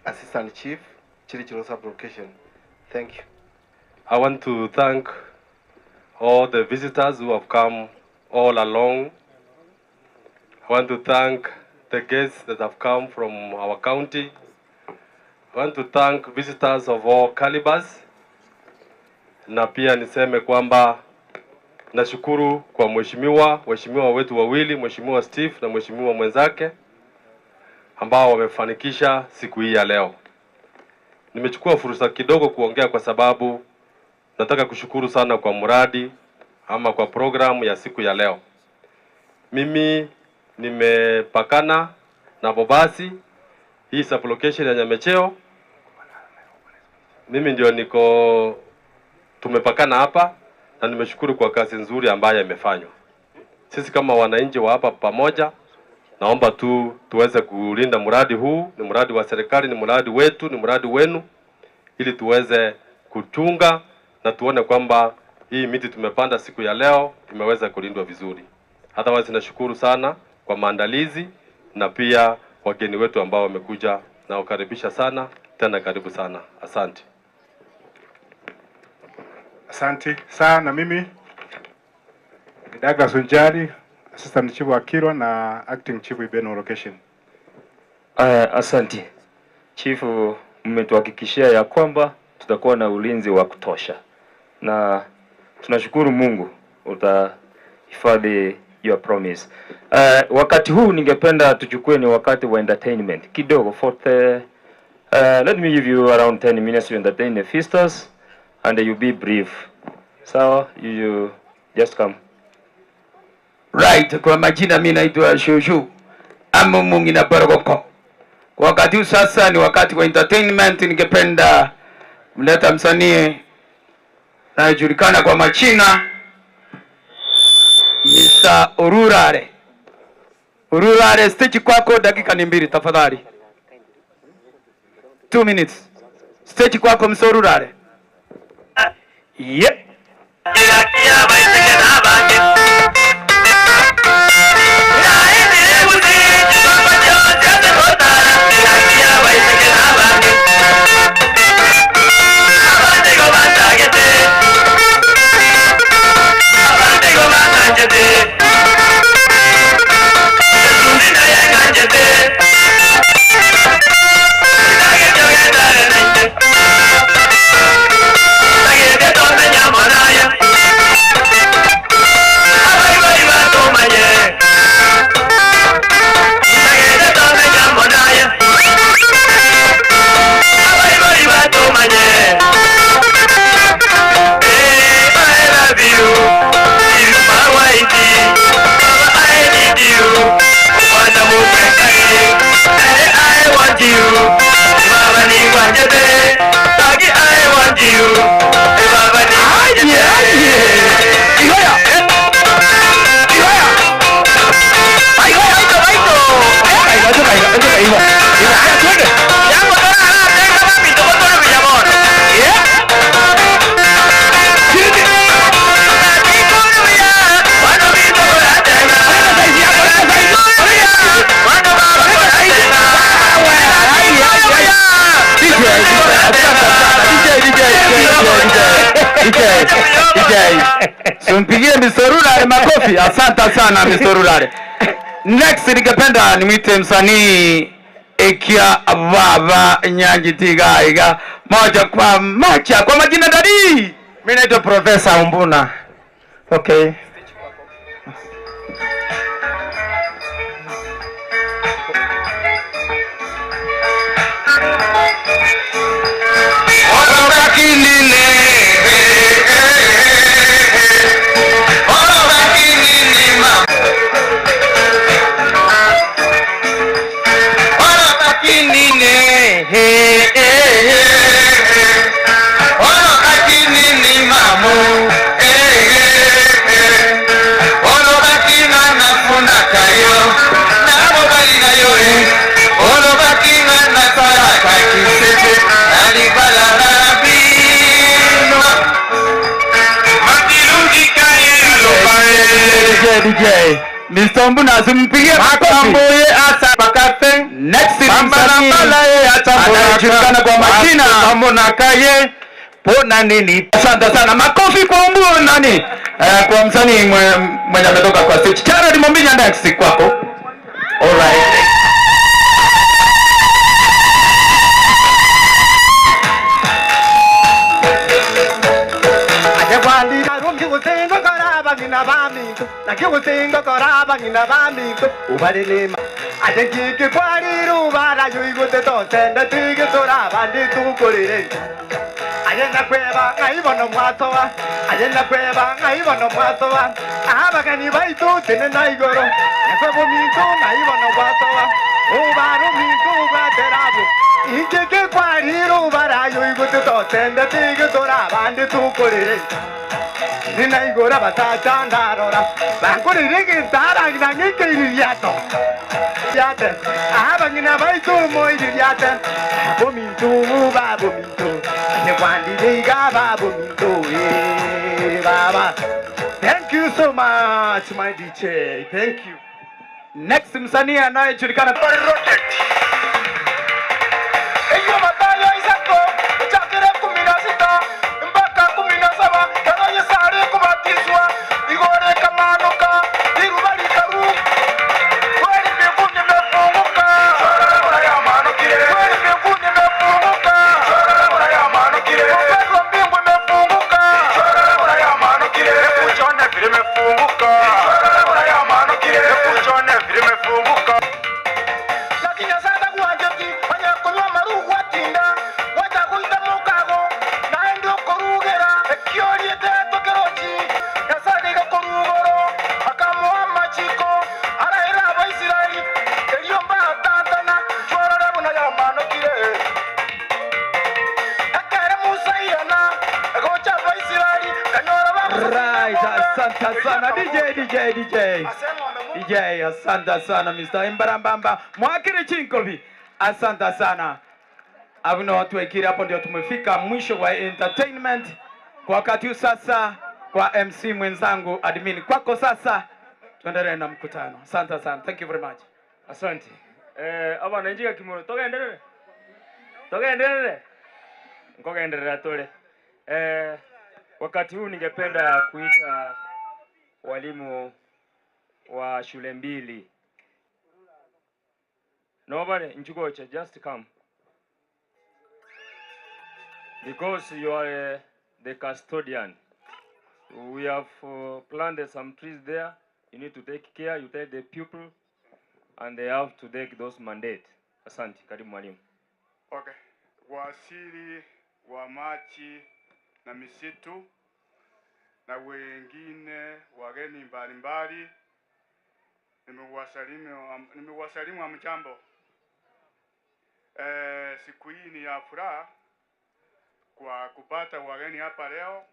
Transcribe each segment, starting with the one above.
Assistant Chief, Chirochiro Sub-Location. Thank you. I want to thank all the visitors who have come all along. I want to thank the guests that have come from our county. I want to thank visitors of all calibers. Na pia niseme kwamba nashukuru kwa waheshimiwa wetu wawili, Mheshimiwa Steve na Mheshimiwa mwenzake ambao wamefanikisha siku hii ya leo. Nimechukua fursa kidogo kuongea kwa sababu nataka kushukuru sana kwa mradi ama kwa programu ya siku ya leo. Mimi nimepakana na Bobasi, hii sub-location ya Nyamecheo. Mimi ndio niko tumepakana hapa na nimeshukuru kwa kazi nzuri ambayo imefanywa. Sisi kama wananchi wa hapa pamoja, naomba tu tuweze kulinda mradi huu. Ni mradi wa serikali, ni mradi wetu, ni mradi wenu, ili tuweze kuchunga na tuone kwamba hii miti tumepanda siku ya leo imeweza kulindwa vizuri. Otherwise, nashukuru sana kwa maandalizi na pia wageni wetu ambao wamekuja, na wakaribisha sana tena, karibu sana, asante. Asante sana. Mimi ni Douglas Unjari, Assistant Chief wa Kilwa na Acting Chief Ibeno Location. Asante Chifu, mmetuhakikishia ya kwamba tutakuwa na ulinzi wa kutosha na tunashukuru Mungu utahifadhi your promise. Wakati huu ningependa tuchukue ni wakati wa entertainment kidogo for the let me give you around 10 minutes to entertain the visitors and you be brief. So you just come. Right, kwa majina mimi naitwa Shushu ama Mungi na Baragoko. Kwa wakati huu sasa ni wakati wa entertainment, ningependa mleta msanii anayejulikana kwa majina Mr. Orurare. Orurare, stage kwako, dakika ni mbili tafadhali. 2 minutes. Stage kwako Mr. Orurare. Yep. Tumpigie Mr. Rurare makofi. Asante sana Mr. Rurare. Next ningependa nimwite msanii Ekia Baba Nyangi Tigaiga moja kwa moja kwa majina dadi. Mimi naitwa Professor Umbuna. Okay. DJ Mr. Mbuna simpigie makofi. Next msanii Anayejulikana kwa majina Kaye pona nini. Asante sana, makofi kwa umbu nani, kwa msanii mwenye ametoka kwa stage. Jared Mombinya, next kwako. All right. Ayenda kweba ngaibono mwatoa, ayenda kweba ngaibono mwatoa, abagani baitu tene na igoro, nakwebo minto ngaibono mwatoa, ubaro minto bwaterabo, inkeke kwariro barayo igote totende tige torabande tukorere. Nina igora batata ndarora, bankorere gitara ngike iriato. Yate, abangina baitu moiriate, bominto babominto. Thank you so much, my DJ. Thank you. Next msanii anayejulikana Asante sana DJ DJ DJ DJ, asante sana Mr. Imbarambamba Mwakiri Chinkovi, asante sana. Abino watu wekiri hapo ndio tumefika mwisho wa entertainment kwa wakati huu. Sasa kwa MC mwenzangu admin, kwako sasa tuendelee na mkutano. Asante sana, thank you very much. Asante. Aba nanjika kimoro togenderere. Togenderere. Ngogenderera tole. Wakati huu ningependa kuita walimu wa shule mbili. Nobody, Njugocha, just come. Because you are the custodian. We have planted some trees there. You need to take care. You tell the pupil and they have to take those mandate. Asante, karibu mwalimu. Okay. Wasiri wa maji na misitu na wengine wageni mbalimbali, nimewasalimu hamjambo. Siku hii ni ya furaha kwa kupata wageni hapa leo,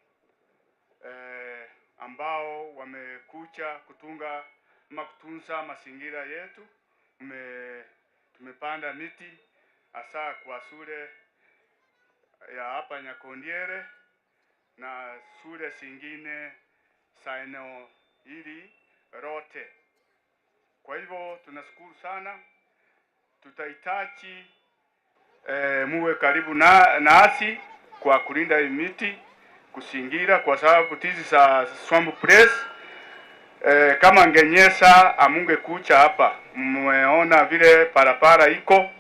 ambao wamekuja kutunga ama kutunza mazingira yetu. Tumepanda miti hasa kwa shule ya hapa Nyakondiere na shule zingine za eneo hili lote. Kwa hivyo tunashukuru sana. Tutahitaji muwe karibu nasi kwa kulinda miti kusingira, kwa sababu tizi za swamp place. Kama ngenyesa amunge kucha hapa, mmeona vile parapara iko,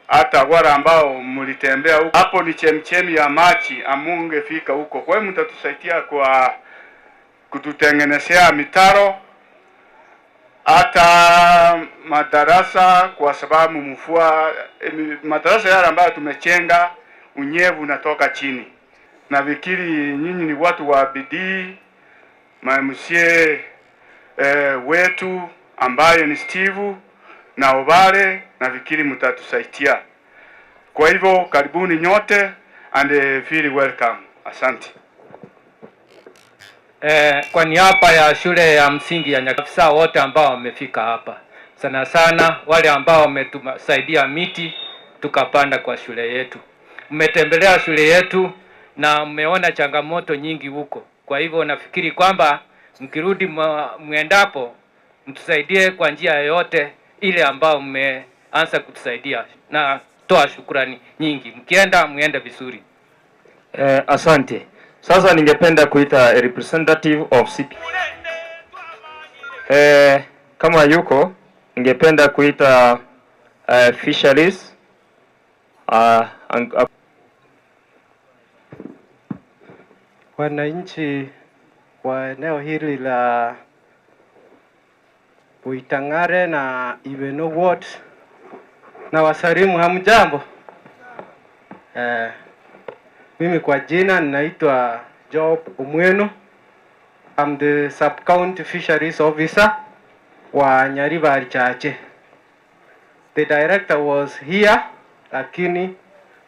hata wale ambao mlitembea huko hapo ni chemchemi ya maji, amunge fika huko. Kwa hiyo mtatusaidia kwa kututengenezea mitaro hata madarasa, kwa sababu mvua, madarasa yale ambayo tumechenga unyevu unatoka chini. Na vikiri nyinyi ni watu wa bidii, mamsie wetu ambaye ni Steve na Obare, na vikiri mtatusaidia. Kwa hivyo karibuni nyote and feel welcome. Asante. Kwa niaba ya shule ya msingi ya Nyakafisa wote ambao wamefika hapa, sana sana wale ambao wametusaidia miti tukapanda kwa shule yetu. Mmetembelea shule yetu na mmeona changamoto nyingi huko. Kwa hivyo nafikiri kwamba mkirudi mwendapo mtusaidie kwa njia yoyote ile ambao mmeanza kutusaidia, na Tunatoa shukrani nyingi. Mkienda muende vizuri. Asante. Sasa ningependa kuita a representative of CP. Kama yuko ningependa kuita fisheries Wananchi wa eneo hili la Uitang'are na Ibeno Ward na wasalimu, hamjambo? Mimi kwa jina ninaitwa Job Omweno. I'm the sub-county fisheries officer wa Nyaribari Chache. The director was here lakini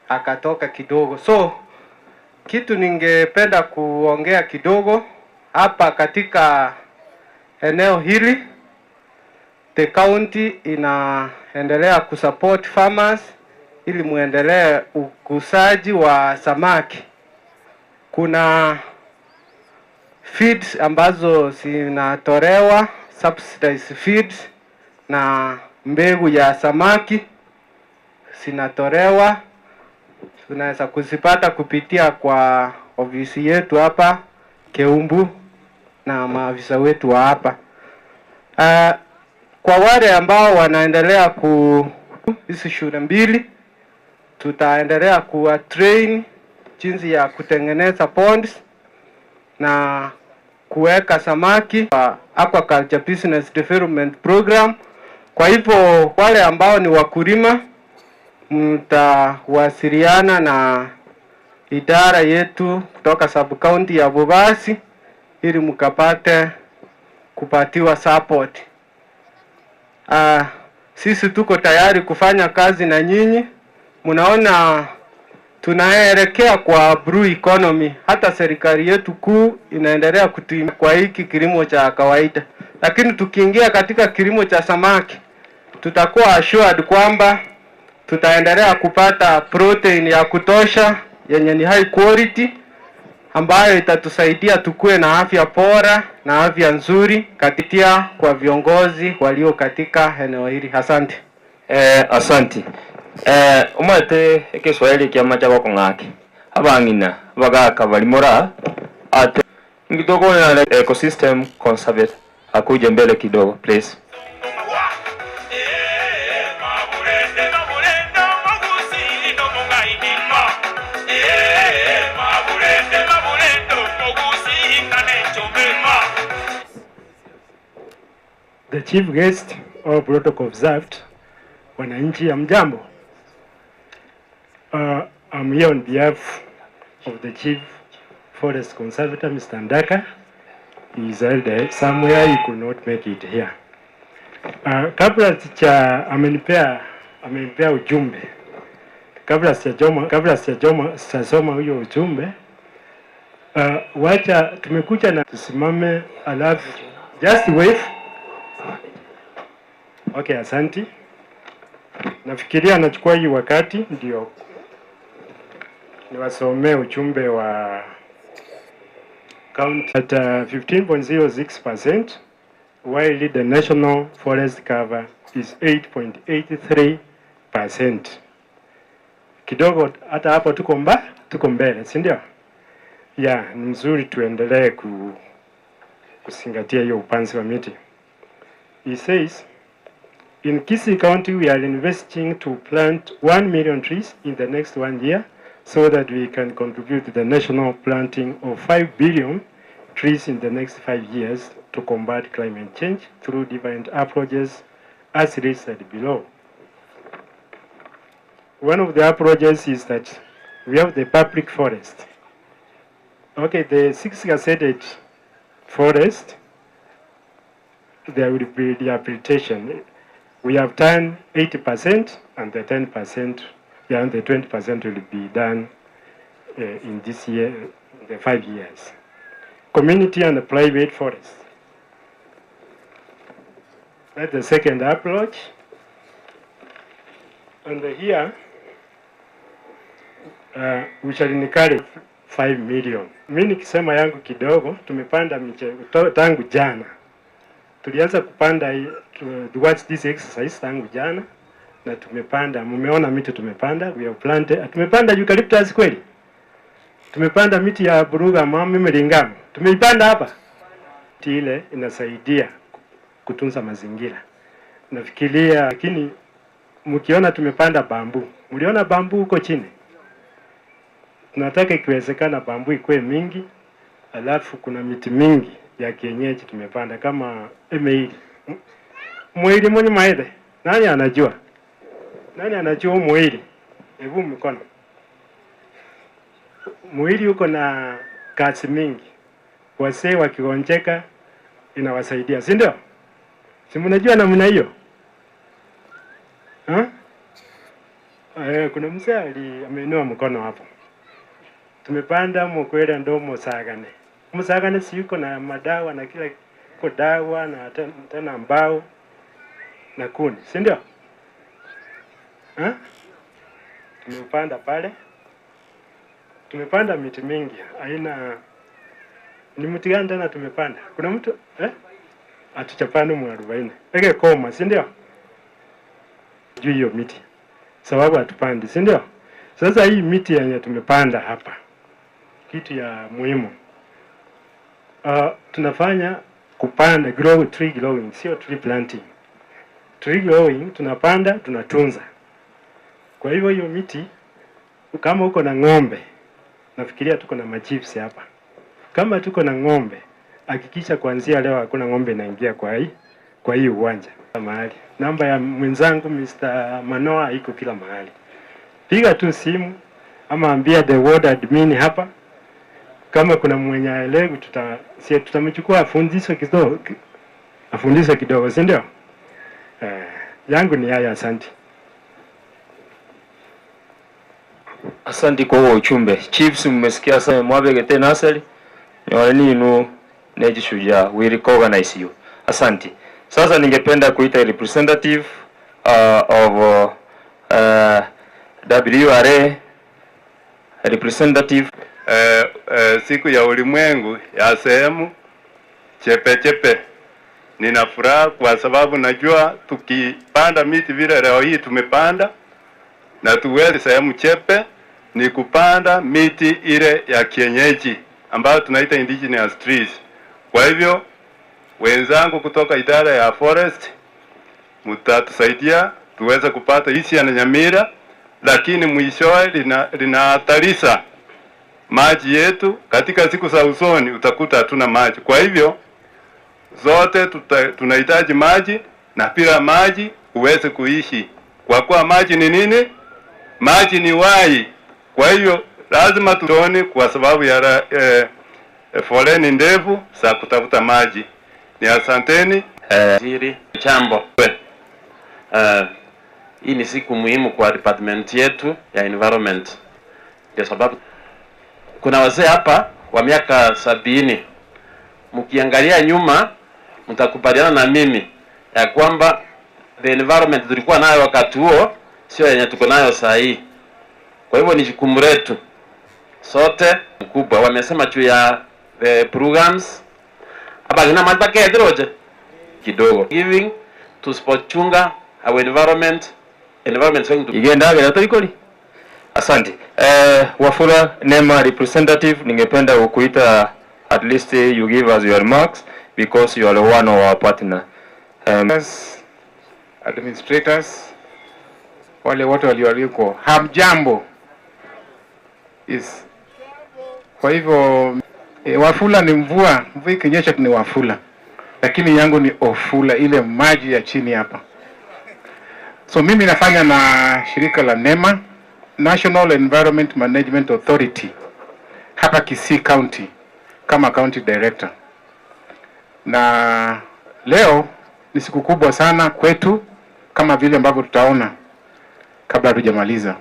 akatoka kidogo. So kitu ningependa kuongea kidogo hapa katika eneo hili, the county inaendelea kusupport farmers ili muendelee ukusaji wa samaki. Kuna feeds ambazo zinatolewa, subsidized feeds, na mbegu ya samaki zinatolewa, tunaweza kuzipata kupitia kwa ofisi yetu hapa Keumbu na maafisa wetu wa hapa. Kwa wale ambao wanaendelea ku hizi shule mbili, tutaendelea kuwa train jinsi ya kutengeneza ponds na kuweka samaki kwa Aquaculture Business Development Program. Kwa hivyo wale ambao ni wakulima mtawasiliana na idara yetu kutoka sub county ya Bobasi ili mkapate kupatiwa support. Sisi tuko tayari kufanya kazi na nyinyi. Mnaona tunaelekea kwa blue economy. Hata serikali yetu kuu inaendelea kutumia kwa hiki kilimo cha kawaida, lakini tukiingia katika kilimo cha samaki tutakuwa assured kwamba tutaendelea kupata protein ya kutosha yenye ni high quality ambayo itatusaidia tukue na afya bora na afya nzuri katika kwa viongozi walio katika eneo hili. Asante. Asante. Omwete ekiswahili kiama cha bakong'ake abang'ina bagaka balimora ate ngitoko na ecosystem conservate akuje mbele kidogo, please. The chief guest, all protocol observed. Wananchi, hamjambo. I'm here on behalf of the chief forest conservator, Mr. Ndaka. He is held somewhere, he could not make it here. Kabla cha amenipea ujumbe. Kabla sijasoma huyo ujumbe, wacha tumekuja na tusimame, alafu just wave. Okay, asanti. Nafikiria nachukua hii wakati ndio niwasomee ujumbe wa county at 15.06% while the national forest cover is 8.83%. Kidogo hata hapo tuko mbele, si ndio? Yeah, ni mzuri tuendelee kuzingatia hiyo upanzi wa miti. He says, in Kisii County, we are investing to plant 1 million trees in the next 1 year so that we can contribute to the national planting of 5 billion trees in the next 5 years to combat climate change through different approaches as listed below. One of the approaches is that we have the public forest. Okay, the 6 gazetted forest, there will be rehabilitation. We have done 80% and the 10%, yeah, and the 20% will be done in this year, the 5 years. Community and private forest. That's the second approach. And here, we shall encourage 5 million. Mimi nikisema yangu kidogo, tumepanda miche tangu jana. Tulianza kupanda towards this exercise tangu jana, Na tumepanda, mmeona miti tumepanda, we have planted, tumepanda eucalyptus kweli? Tumepanda miti ya buruga mami mlingamo. Tumeipanda hapa. Miti ile inasaidia kutunza mazingira. Nafikiria, lakini mkiona tumepanda bamboo, mliona bamboo huko chini? Tunataka ikiwezekana bamboo ikuwe mingi, alafu kuna miti mingi ya kienyeji tumepanda kama emeili. Mwili mwenye maele. Nani anajua? Nani anajua mwili? Hebu mkono. Mwili uko na kazi mingi. Wazee wakigonjeka inawasaidia, si ndio? Si mnajua namna hiyo? Ha? Kuna mzee ameinua mkono hapo. Tumepanda mukwele ndo musagane. Musagane si yuko na madawa na kila ko dawa na tena mbao na kuni, si ndio? Ha? Tumepanda pale. Tumepanda miti mingi aina. Ni mti gani tena tumepanda? Kuna mtu Atuchapana mwarobaini. Eke koma, si ndio? Juu hiyo miti. Sababu hatupandi, si ndio? Sasa hii miti yenye tumepanda hapa, kitu ya muhimu. Tunafanya kupanda grow, tree growing, sio tree planting. Tree growing tunapanda, tunatunza. Kwa hivyo hiyo miti kama uko na ng'ombe, nafikiria tuko na machiefs hapa. Kama tuko na ng'ombe, hakikisha kuanzia leo hakuna ng'ombe inaingia kwa hii uwanja. Mahali. Namba ya mwenzangu Mr. Manoa iko kila mahali. Piga tu simu ama ambia the ward admin hapa. Kama kuna mwenye aelewi tutamchukua afundishwe kidogo, afundishwe kidogo, si ndio? Yangu ni haya, asante. Asante kwa huo uchumbe. Chiefs, mmesikia sana mwabegete nasali. Nyoleni inu nejishuja, we recognize you. Asante. Sasa ningependa kuita representative of WRA representative. Siku ya ulimwengu ya sehemu chepe chepe. Nina furaha kwa sababu najua tukipanda miti vile leo hii tumepanda na tuweze sehemu chepe ni kupanda miti ile ya kienyeji ambayo tunaita indigenous trees. Kwa hivyo wenzangu kutoka idara ya forest mtatusaidia tuweze kupata hisi ya Nyamira, lakini mwishowe linahatarisha maji yetu. Katika siku za usoni utakuta hatuna maji. Kwa hivyo zote tunahitaji maji, na bila maji uweze kuishi. Kwa kuwa maji ni nini? Maji ni uhai. Kwa hivyo lazima tuone, kwa sababu ya foleni ndefu za kutafuta maji. Ni asanteni. Waziri Chambo. Hii ni siku muhimu kwa department yetu ya environment. Ndio sababu kuna wazee hapa wa miaka 70. Mkiangalia nyuma mtakubaliana na mimi ya kwamba the environment tulikuwa nayo wakati huo sio yenye tuko nayo saa hii. Kwa hivyo ni jukumu letu sote mkubwa. Wamesema juu ya the programs hapa kina matake droje kidogo giving tusipochunga our environment going to igenda gera toikoli. Asante. Wafula Nema representative, ningependa kukuita at least you give us your remarks because you are one of our partner. Administrators, wale wote walioalikwa, hamjambo. Yes. Kwa hivyo Wafula ni mvua, mvua ikinyesha ni Wafula, lakini yangu ni Ofula, ile maji ya chini hapa. So mimi nafanya na shirika la NEMA, National Environment Management Authority, hapa Kisii County kama county director. Na leo ni siku kubwa sana kwetu kama vile ambavyo tutaona kabla hatujamaliza.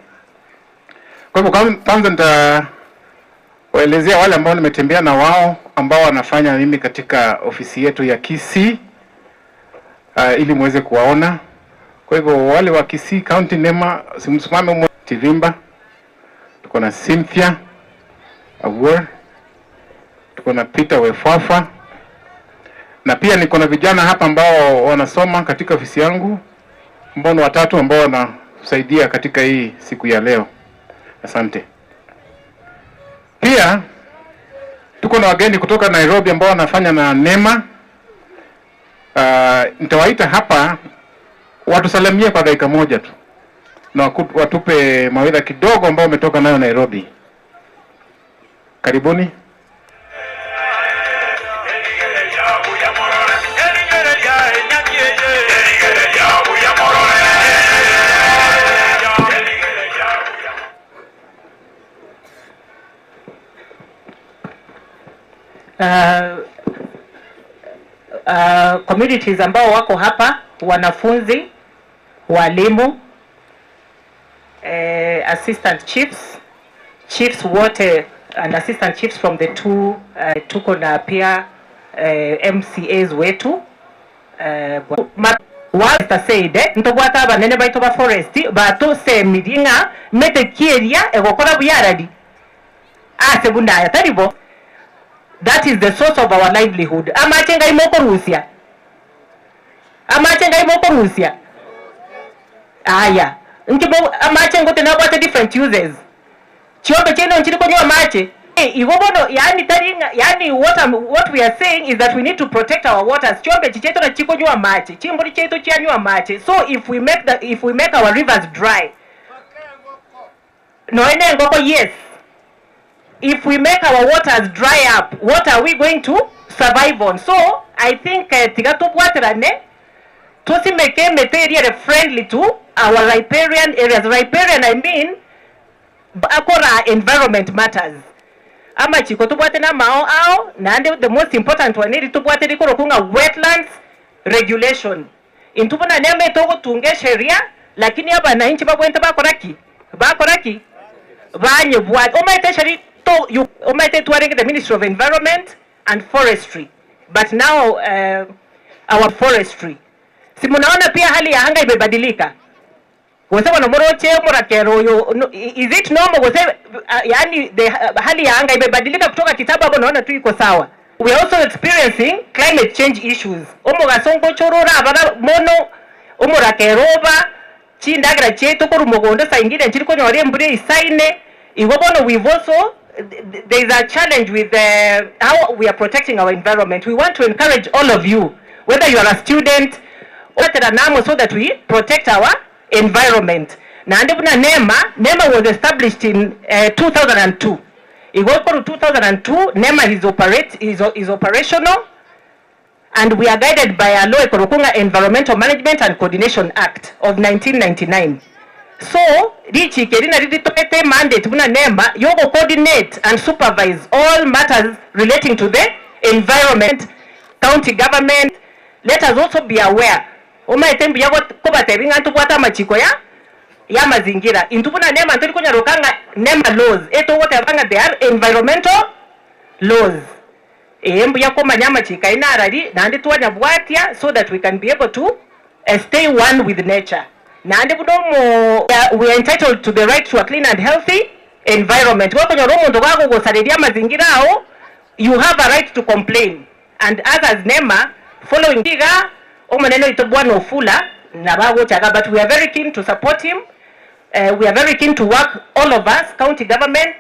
Kwa hivyo kwanza nitawaelezea wale ambao nimetembea na wao ambao wanafanya mimi katika ofisi yetu ya Kisii, ili muweze kuwaona. Kwa hivyo wale wa Kisii County NEMA, simsimame Tivimba, tuko na Cynthia Awuor, tuko na Peter Wefafa, na pia niko na vijana hapa ambao wanasoma katika ofisi yangu, ambao ni watatu ambao wanasaidia katika hii siku ya leo. Asante. Pia tuko na wageni kutoka Nairobi ambao wanafanya na NEMA. Nitawaita hapa watusalimie kwa dakika moja tu na watupe mawaidha kidogo ambao wametoka nayo Nairobi. Karibuni. Communities ambao wako hapa, wanafunzi, walimu, assistant chiefs, chiefs wote and assistant chiefs from the two, tuko na pia MCAs wetu, said ntobwata abanene baito ba forest batusemiri ng'a mete kieria egokora buyarari ase bundaya taribo. That is the source of our livelihood. Amache ngai mokorusia. Amache ngai mokorusia. Aya. Nkibo amache ngote na bwate different uses. Chiombe cheno nchiri konywa amache. Igobono yani taringa yani what we are saying is that we need to protect our waters. Chiombe chicheto na chikonywa amache. Chimbori cheto chianywa amache. So if we make our rivers dry. No ene ngoko, yes. If we make our waters dry up, what are we going to survive on? So I think tiga tubwaterane tusimeke material friendly to our riparian areas. Riparian, I mean, akora environment matters. Ama chiko tubwate na mao ao na the most important one iri tubwate rikoro kunga wetlands regulation. Intubona neme togo tunge sheria, lakini aba na inchi babwente bakoraki bakoraki banye bwate omaite sheria. So you omitted to the Ministry of Environment and Forestry, but now our forestry. Si munaona pia hali ya anga imebadilika. Wase wanamoroche murakero yo, no, is it normal? Wase yani the hali ya anga imebadilika kutoka kitabu hapo naona tu iko sawa. We are also experiencing climate change issues. Omugasongo chorora abana mono omurakeroba chindagira chetu korumogondo saingire nchiri konyore mbure isaine. Igobono we've also there is a challenge with how we are protecting our environment. We want to encourage all of you, whether you are a student, so that we protect our environment. Na NEMA, NEMA was established in 2002. Igokoro 2002, NEMA is operational, and we are guided by a law, Ekorokunga Environmental Management and Coordination Act of 1999. So, richi kerina ritopete mandate buna NEMA yogo coordinate and supervise all matters relating to the environment, county government. Let us also be aware. Omaete mbiyago kobatebi ngantu bwata machiko ya mazingira. Intubuna NEMA nturi kunyarukanga NEMA laws. Eto wote abanga they are environmental laws. Embu yako manyama chika inarari na andi tuwanya bwatia so that we can be able to stay one with nature. Na andi budomo we are entitled to the right to a clean and healthy environment. Wako nyoromo ndo wako gosariria mazingira ao, you have a right to complain. And others NEMA following diga omaneno itobwana Ofula na bago chaga, but we are very keen to support him. We are very keen to work, all of us, county government,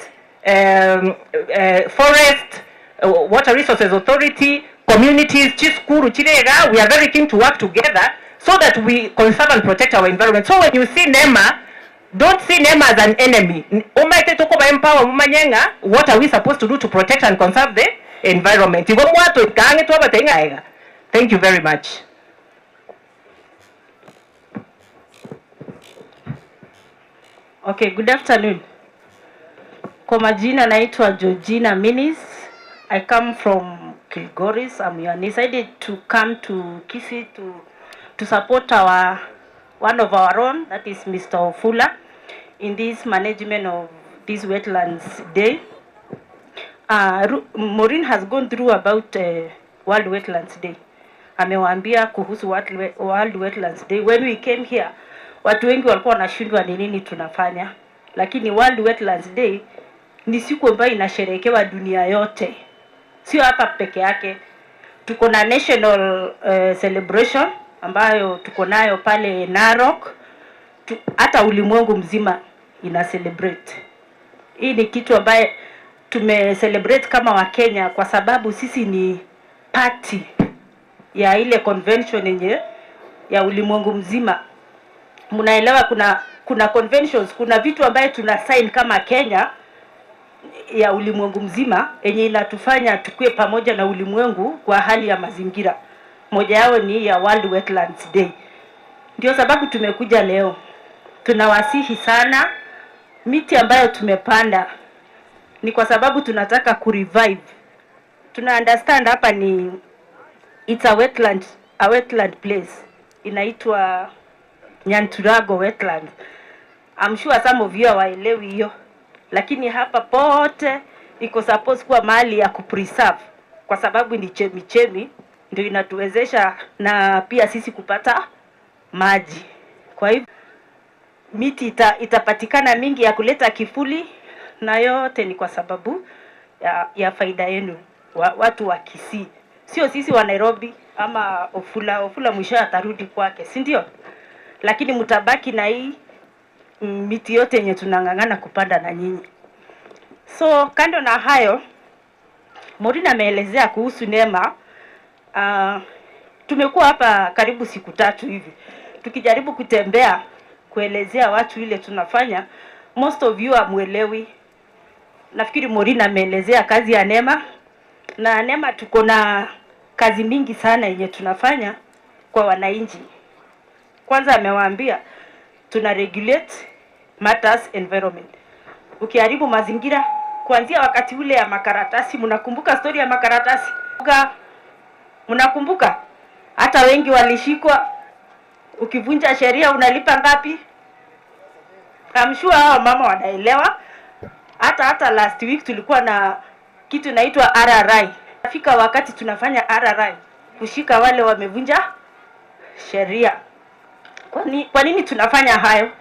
forest, Water Resources Authority, communities, Chiskuru, Chirega. We are very keen to work together so that we conserve and protect our environment. So when you see NEMA, don't see NEMA as an enemy. Umaite toko ba empower mumanyenga, what are we supposed to do to protect and conserve the environment? Thank you very much. Okay, good afternoon. Kwa majina naitwa Georgina Minis. I come from Kilgoris. I'm decided to come to Kisii to support our one of our own, that is Mr. Ofula, in this management of this wetlands day. Maureen has gone through about World Wetlands Day. Amewaambia kuhusu World Wetlands Day. When we came here, watu wengi walikuwa wanashindwa ni nini tunafanya. Lakini World Wetlands Day ni siku ambayo inasherehekewa dunia yote. Sio hapa peke yake. Tuko na national celebration ambayo tuko nayo pale Narok, hata ulimwengu mzima ina celebrate. Hii ni kitu ambaye tume celebrate kama Wakenya kwa sababu sisi ni party ya ile convention yenye ya ulimwengu mzima. Mnaelewa kuna conventions, kuna vitu ambaye tuna sign kama Kenya ya ulimwengu mzima yenye inatufanya tukue pamoja na ulimwengu kwa hali ya mazingira. Moja yao ni ya World Wetlands Day. Ndio sababu tumekuja leo. Tunawasihi sana, miti ambayo tumepanda ni kwa sababu tunataka kurevive. Tuna understand hapa ni it's a wetland place, inaitwa Nyanturago Wetland. I'm sure some of you hawaelewi hiyo, lakini hapa pote iko supposed kuwa mahali ya kupreserve kwa sababu ni chemi chemi, ndio inatuwezesha na pia sisi kupata maji. Kwa hivyo miti itapatikana mingi ya kuleta kivuli, na yote ni kwa sababu ya faida yenu watu wa Kisii, sio sisi wa Nairobi ama Ofula. Ofula mwisho atarudi kwake, si ndio? Lakini mtabaki na hii miti yote yenye tunang'ang'ana kupanda na nyinyi. So kando na hayo, Maureen ameelezea kuhusu NEMA. Tumekuwa hapa karibu siku 3 hivi tukijaribu kutembea kuelezea watu ile tunafanya. Most of you hamuelewi. Nafikiri Maureen ameelezea kazi ya NEMA, na NEMA tuko na kazi mingi sana yenye tunafanya kwa wananchi. Kwanza amewaambia tuna regulate matters environment. Ukiharibu mazingira, kuanzia wakati ule ya makaratasi, mnakumbuka story ya makaratasi? Mnakumbuka? Hata wengi walishikwa. Ukivunja sheria unalipa ngapi? I'm sure hao mama wanaelewa. Hata last week tulikuwa na kitu inaitwa RRI. Fika wakati tunafanya RRI kushika wale wamevunja sheria. Kwa nini tunafanya hayo?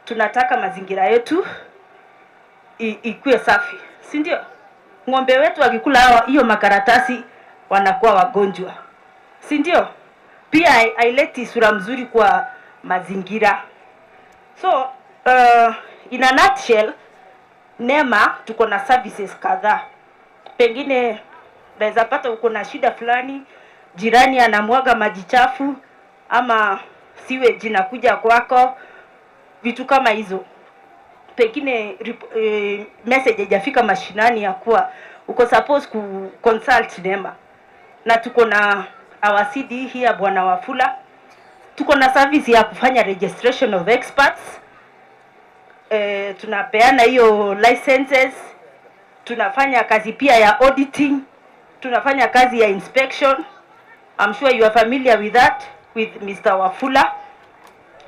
Tunataka mazingira yetu ikuwe safi, si ndio? Ng'ombe wetu wakikula hiyo makaratasi wanakuwa wagonjwa, si ndio? Pia haileti sura mzuri kwa mazingira. So in a nutshell, NEMA tuko na services kadhaa. Pengine unaweza pata uko na shida fulani, jirani anamwaga maji chafu ama sewage inakuja kwako, vitu kama hizo. Pengine message haijafika mashinani ya kuwa uko supposed ku consult NEMA, na tuko na our CD here, Bwana Wafula. Tuko na service ya kufanya registration of experts. Tunapeana hiyo licenses, tunafanya kazi pia ya auditing, tunafanya kazi ya inspection. I'm sure you are familiar with that with Mr. Wafula.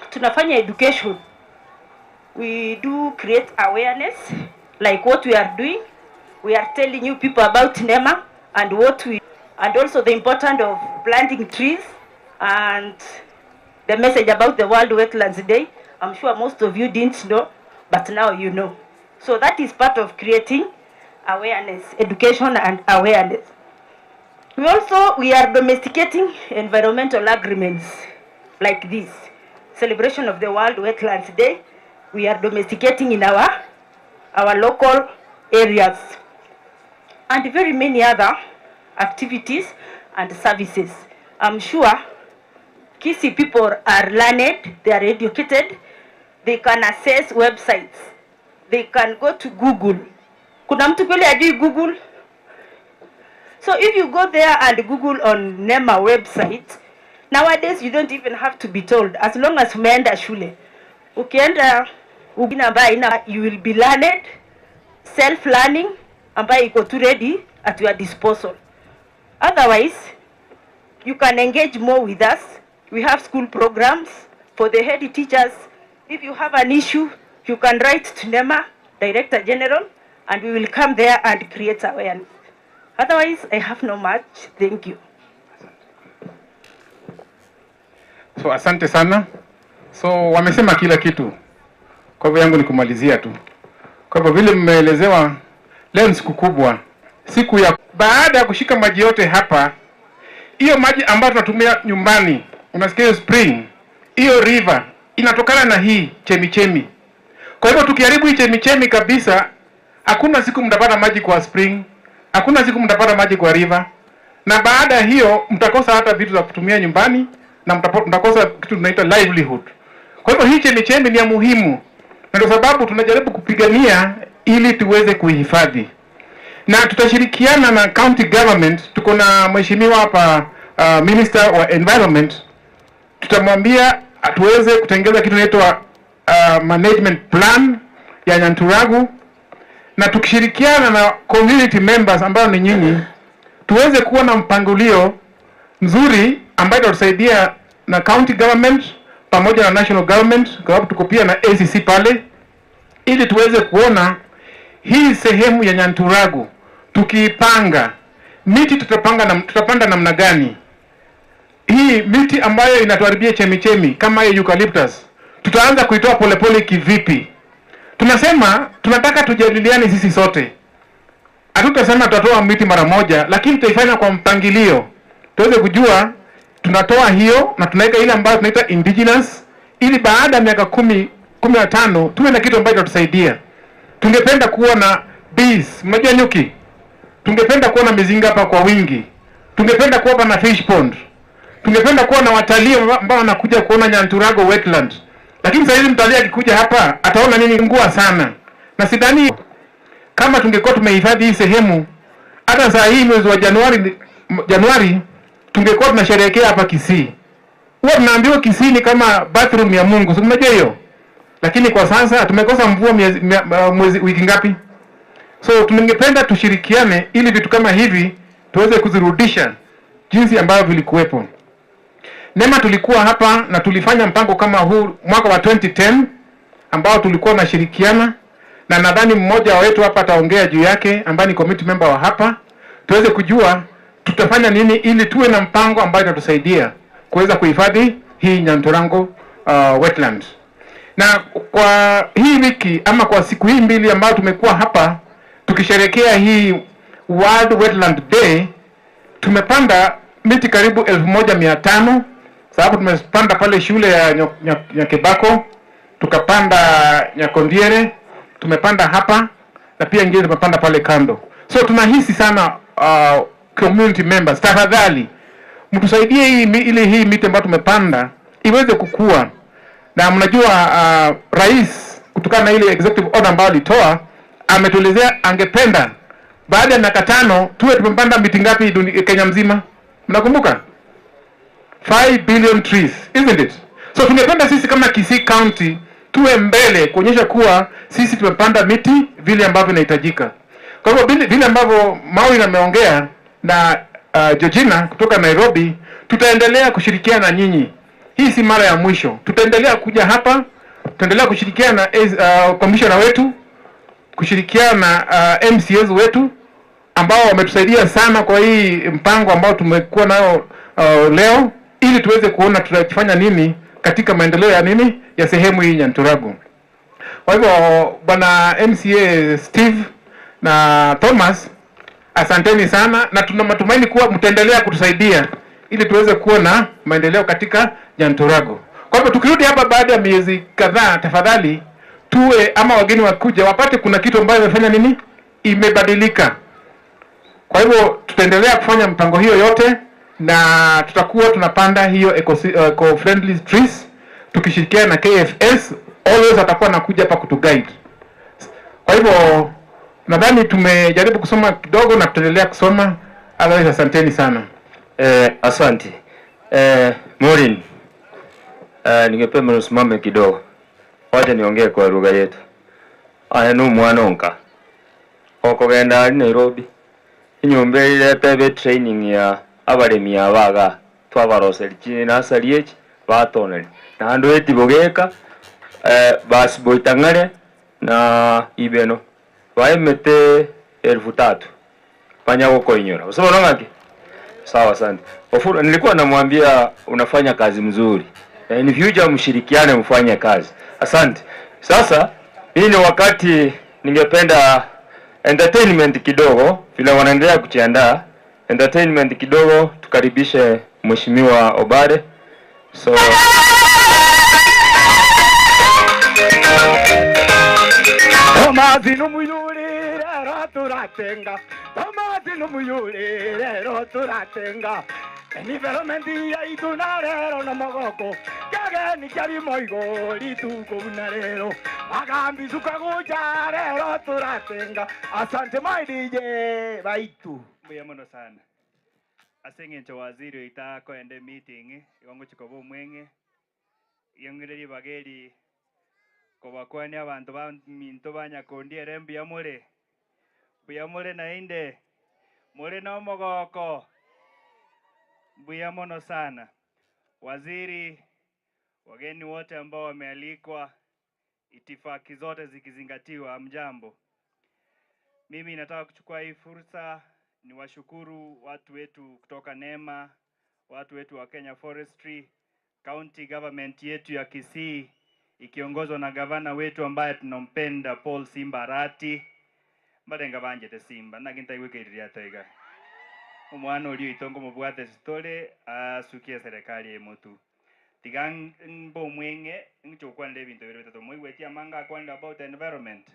Tunafanya education. We do create awareness like what we are doing. We are telling you people about NEMA and what we and also the importance of planting trees and the message about the World Wetlands Day. I'm sure most of you didn't know, but now you know. So that is part of creating awareness, education and awareness. We are domesticating environmental agreements like this. Celebration of the World Wetlands Day, we are domesticating in our local areas, and very many other activities and services. I'm sure Kisii people are learned, they are educated, they can access websites, they can go to Google. Kuna mtu kweli ajui Google? So if you go there and Google on NEMA website, nowadays you don't even have to be told, as long as umeenda shule. Ukienda ugina ambayo ina, you will be learned, self-learning ambayo iko tu ready at your disposal. Otherwise, you can engage more with us. We have school programs for the head teachers. If you have an issue, you can write to NEMA, Director General, and we will come there and create awareness. Otherwise, I have no much. Thank you. So asante sana. So wamesema kila kitu. Kwa hivyo yangu ni kumalizia tu. Kwa hivyo vile mmeelezewa, leo ni siku kubwa. Siku ya baada ya kushika maji yote hapa, hiyo maji ambayo tunatumia nyumbani Unasikia hiyo spring, hiyo river inatokana na hii chemichemi. Kwa hivyo tukiharibu hii chemichemi kabisa, hakuna siku mtapata maji kwa spring, hakuna siku mtapata maji kwa river, na baada ya hiyo mtakosa hata vitu za kutumia nyumbani na mtakosa kitu tunaita livelihood. Kwa hivyo hii chemichemi ni ya muhimu, na ndio sababu tunajaribu kupigania ili tuweze kuihifadhi, na tutashirikiana na county government. Tuko na mheshimiwa hapa, minister wa environment, tutamwambia tuweze kutengeza kitu inaitwa management plan ya Nyanturago, na tukishirikiana na community members ambao ni nyinyi, tuweze kuwa na mpangilio mzuri ambayo itatusaidia na county government pamoja na national government, kwa sababu tuko pia na ACC pale, ili tuweze kuona hii sehemu ya Nyanturago tukiipanga miti tutapanda namna gani. Hii miti ambayo inatuharibia chemichemi kama hiyo eucalyptus tutaanza kuitoa polepole kivipi? Tunasema tunataka tujadiliane sisi sote. Hatutasema tutatoa miti mara moja, lakini tutaifanya kwa mpangilio, tuweze kujua tunatoa hiyo na tunaweka ile ambayo tunaita indigenous, ili baada ya miaka 10, 15 tuwe na kitu ambacho kitatusaidia. Tungependa kuwa na bees, mnajua nyuki. Tungependa kuwa na mizinga hapa kwa wingi. Tungependa kuwa na fish pond. Tungependa kuwa na watalii ambao wanakuja kuona Nyanturago wetland. Lakini sasa hivi mtalii akikuja hapa ataona nini? Ngua sana. Na sidhani kama tungekuwa tumehifadhi hii sehemu, hata saa hii mwezi wa Januari tungekuwa tunasherehekea hapa Kisii. Huwa tunaambiwa Kisii ni kama bathroom ya Mungu, si mnajua hiyo? Lakini kwa sasa tumekosa mvua mwezi wiki ngapi? So tungependa tushirikiane ili vitu kama hivi tuweze kuzirudisha jinsi ambavyo vilikuwepo. NEMA tulikuwa hapa na tulifanya mpango kama huu mwaka wa 2010 ambao tulikuwa tunashirikiana, na nadhani mmoja wetu hapa ataongea juu yake ambaye ni committee member wa hapa, tuweze kujua tutafanya nini ili tuwe na mpango ambayo itatusaidia kuweza kuhifadhi hii Nyanturago wetland. Na kwa hii wiki ama kwa siku hii mbili ambayo tumekuwa hapa tukisherehekea hii World Wetland Day, tumepanda miti karibu 1500, sababu tumepanda pale shule ya Nyakebako, tukapanda Nyakondiere, tumepanda hapa na pia ingine tumepanda pale kando. So tunahisi sana, community members, tafadhali mtusaidie ili hii miti ambayo tumepanda iweze kukua. Na mnajua rais kutokana na ile executive order ambayo alitoa ametuelezea angependa baada ya miaka 5 tuwe tumepanda miti ngapi Kenya mzima? Mnakumbuka? 5 billion trees, isn't it? So tungependa sisi kama Kisii County tuwe mbele kuonyesha kuwa sisi tumepanda miti vile ambavyo inahitajika. Kwa hivyo vile ambavyo Maureen ameongea na Georgina kutoka Nairobi, tutaendelea kushirikiana na nyinyi. Hii si mara ya mwisho. Tutaendelea kuja hapa, tutaendelea kushirikiana na commissioner wetu, kushirikiana na MCAs wetu ambao wametusaidia sana kwa hii mpango ambao tumekuwa nayo leo, ili tuweze kuona tutafanya nini katika maendeleo ya nini ya sehemu hii Nyanturago. Kwa hivyo bwana MCA Steve na Thomas, asanteni sana, na tuna matumaini kuwa mtaendelea kutusaidia ili tuweze kuwa na maendeleo katika Nyanturago. Kwa hivyo tukirudi hapa baada ya miezi kadhaa, tafadhali tuwe ama wageni wakuja wapate kuna kitu ambayo imefanya nini, imebadilika. Kwa hivyo tutaendelea kufanya mpango hiyo yote na tutakuwa tunapanda hiyo eco friendly trees tukishirikiana na KFS. Always atakuwa anakuja hapa kutuguide. Kwa hivyo nadhani tumejaribu kusoma kidogo na tutaendelea kusoma. Otherwise asanteni sana. Asante. Maureen, ningependa usimame kidogo. Wacha niongee kwa lugha yetu. Aya no mwana onka. Okogenda ari Nairobi. Inyumba iretebe training ya abaremi abaga twabaroseri china asari echi batoneri. Na andu etibogeka basi boitang'are na ibeno. Baemete 3000. Fanya gukoinyora. Usema ng'aki? Sawa, asante. Wafula, nilikuwa namwambia unafanya kazi mzuri. Na in future mshirikiane mfanye kazi. Asante. Sasa hii ni wakati ningependa entertainment kidogo, vile wanaendelea kujiandaa. Entertainment kidogo, tukaribishe Mheshimiwa Obare. So Tomazi numuyuri rero turatenga, Tomazi numuyuri rero turatenga. Environment yaitu na rero na mogoko, kageni kyari moigo lituko na rero. Magambi sukaguja rero turatenga. Asante my DJ baitu. Mbuya mono sana. Aseng'encho waziri oita koende meeting igongo chikoba omweng'e yong'ereri bageri kobakwania abanto ba minto banyakondi ere mbuya more nainde more na omogoko mbuya mono sana. Waziri, wageni wote ambao wamealikwa, itifaki zote zikizingatiwa, mjambo. Mimi nataka kuchukua hii fursa niwashukuru watu wetu kutoka NEMA, watu wetu wa Kenya Forestry, county government yetu ya Kisii ikiongozwa na gavana wetu ambaye tunampenda Paul Simba Arati. Mbarenga banjete Simba nagintaigwikiriria taiga omwana orio itongo mobwate sitore asukie serikali emutu tiga mbo mwenge ngichokwanire ebinto bibere bitatu moigwetie amanga akwanire about environment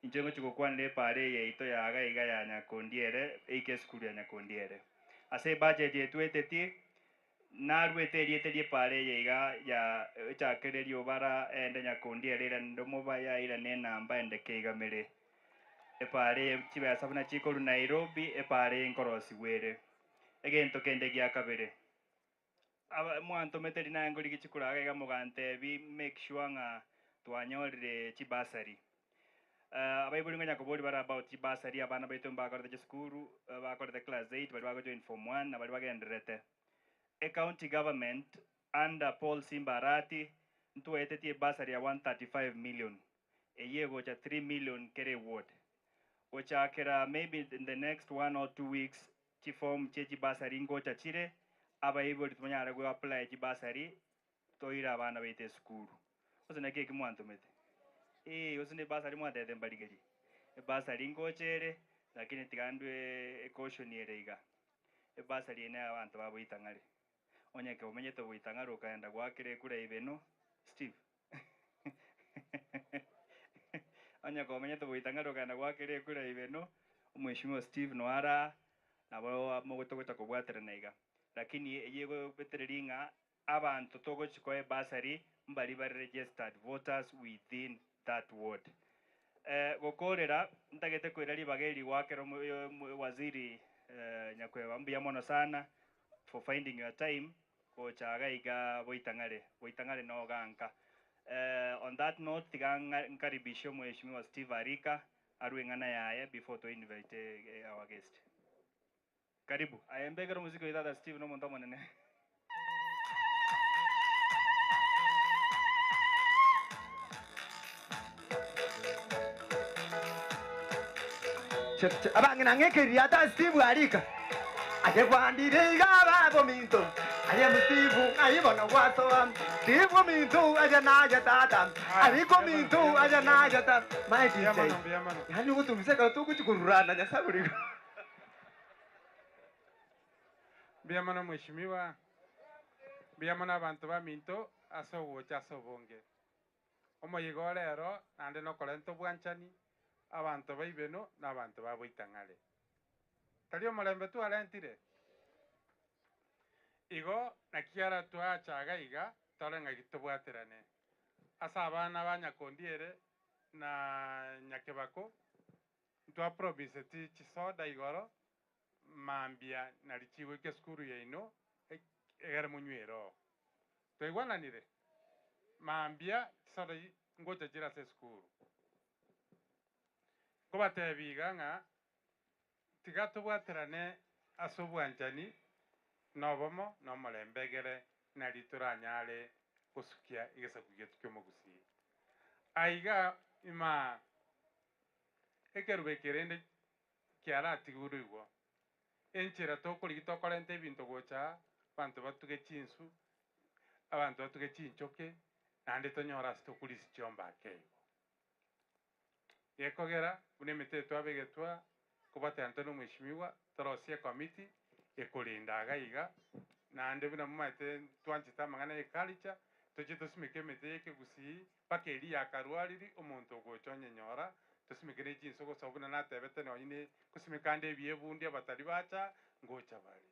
inche ngochigokwanire epare yaito yaga iga ya Nyakondiere eike esukuru ya Nyakondiere ase budget yetu eteti narwete eriete rie pare yaiga ya echakererio bara ende Nyakondiere ira ndomobaya ira nenamba ende keigamere epare chibesa buna chikoru Nairobi epare nkorosigwere egento kende gia kabere aba mwantometeri naye ngorigi chikuraga iga mogantebi make sure ng'a twanyorire chibasari. Abaibuli ng'anya kobori bara about chibasari abana baitu mbakorete chisukuru bakorete class 8 bari bagojoin form 1 na bari bagenderete. A county government under Paul Simba Arati ntuetetie basari ya 135 million eye gocha 3 million kere ward gochakera maybe in the next 1 or 2 weeks chiform che chibasari ngocha chire abaibuli tumanyara go apply chibasari toira abana baite sukuru ose nake kimwantomete ose ne basari mwatete mbarigeri ebasari ngochere lakini tigandwe caution ere iga ebasari ene abantu baboitang'are onyeke omenyete boitang'are okaenda gwakire kura ibeno Steve onyeke omenyete boitang'are okaenda gwakire kura ibeno omweshimiwa Steve noara nabo mogotogocha kobwaterana iga lakini eyego betereri ng'a abantu togochikoa ebasari mbari bari registered voters within that ward. Gokorera ntagete kwira ribageri gwakero waziri Nyakweba mbuya mono sana for finding your time gochaga iga boitang'are no ganka. On that note tiga nkaribisho mheshimiwa Steve Arika arwe ng'ana yaye before to invite our guest. Karibu ayembegero muziki wa Steve no muntu monene. Abang'ina ng'ekeria ata Steve Arika aye gwandire iga babo minto aye Steve aibona gwasoa Steve minto aye naye tata ariko minto aye naye tata my DJ yani gutumiseka tukuchikururana nyasaburi Mbiyamano mheshimiwa mbiyamano abantu ba minto asogocha asobonge omoyigo rero nande nokorento bwanchani abantu baibeno n'abantu baboitang'are tari omolembe twarentire igo nakiara twachaga iga toreng'aki tobwaterane ase abana ba Nyakondiere na Nyakebako ntwapromiseti chisoda igoro mambia narichigoike esukuru yaino egere monywero twaigwananire mambia chisoda ngocha chire ase esukuru kobatebiga ng'a tiga tobwaterane ase obwanchani nobomo nomorembegere nari toranyare gosukia egesaku gietu kia omogusii aiga ima ekerube kerende kiaratigurwe igo enchera tokorigi tokorenta ebinto gocha abanto batuge chinsu abanto batuge chinchoke naende tonyora ase tokorisia chiomba ake igo gekogera buna emete twabegetwa kobaterana tore omweshimiwa torosie ekomiti ekorinda iga iga Naende buna mumaete twanchete amang'ana ya culture toche tosimeke emete ya ekegusii mpaka eria yakarwariri omonto ogocha onyenyora tosimeke ne chinso gose buna natebete nonye ne gosimeka ande ebiebundi abatari bacha ngocha bari.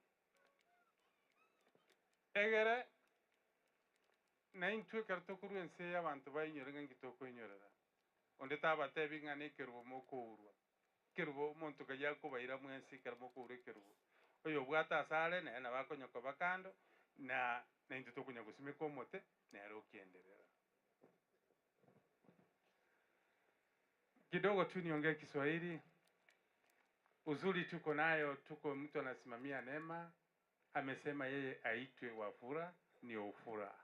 Egere naintwe ekero tokorwa ense ya abanto bainyore ng'a nki tokoinyorera. Onde tabatebi ng'a na ekerubo mokourwa. Ekerubo omonto kayia akobaira mwensi ekero mokourwa ekerubo. Oyo obwate ase are naye nabo akonya koba kando na naintwe tokonya gosimeka omote nere okienderera. Kidogo tu niongee Kiswahili. Uzuri tuko nayo, tuko mtu anasimamia NEMA, amesema yeye aitwe Wafula, ni Ofura.